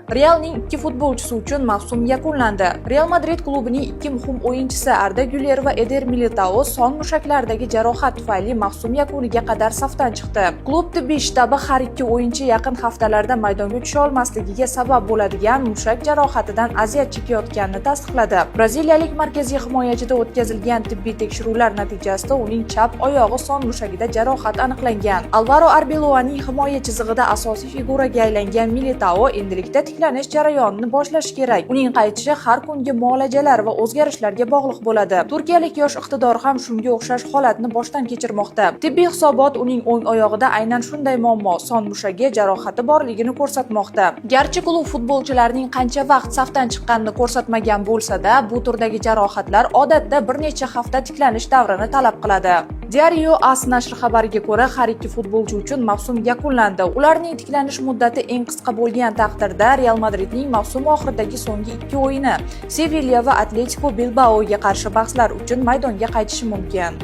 Realning ikki futbolchisi uchun mavsum yakunlandi. Real Madrid klubining ikki muhim o'yinchisi Arda Güler va Eder Militao son mushaklaridagi jarohat tufayli mavsum yakuniga qadar safdan chiqdi. Klub tibbiy shtabi har ikki o'yinchi yaqin haftalarda maydonga tusha olmasligiga sabab bo'ladigan mushak jarohatidan aziyat chekayotganini tasdiqladi. Braziliyalik markaziy himoyachida o'tkazilgan tibbiy tekshiruvlar natijasida uning chap oyog'i son mushagida jarohat aniqlangan. Alvaro Arbeloaning himoya chizig'ida asosiy figuraga aylangan Militao endilikda tiklanish jarayonini boshlashi kerak. Uning qaytishi har kungi muolajalar va o'zgarishlarga bog'liq bo'ladi. Turkiyalik yosh iqtidor ham shunga o'xshash holatni boshdan kechirmoqda. Tibbiy hisobot uning o'ng oyog'ida aynan shunday muammo, son mushagi jarohati borligini ko'rsatmoqda. Garchi klub futbolchilarning qancha vaqt safdan chiqqanini ko'rsatmagan bo'lsa-da, bu turdagi jarohatlar odatda bir necha hafta tiklanish davrini talab qiladi. Diario AS nashri xabariga ko'ra, har ikki futbolchi uchun mavsum yakunlandi. Ularning tiklanish muddati eng qisqa bo'lgan taqdirda Real Madridning mavsum oxiridagi so'nggi ikki o'yini, Sevilya va Atletiko Bilbaoga qarshi bahslar uchun maydonga qaytishi mumkin.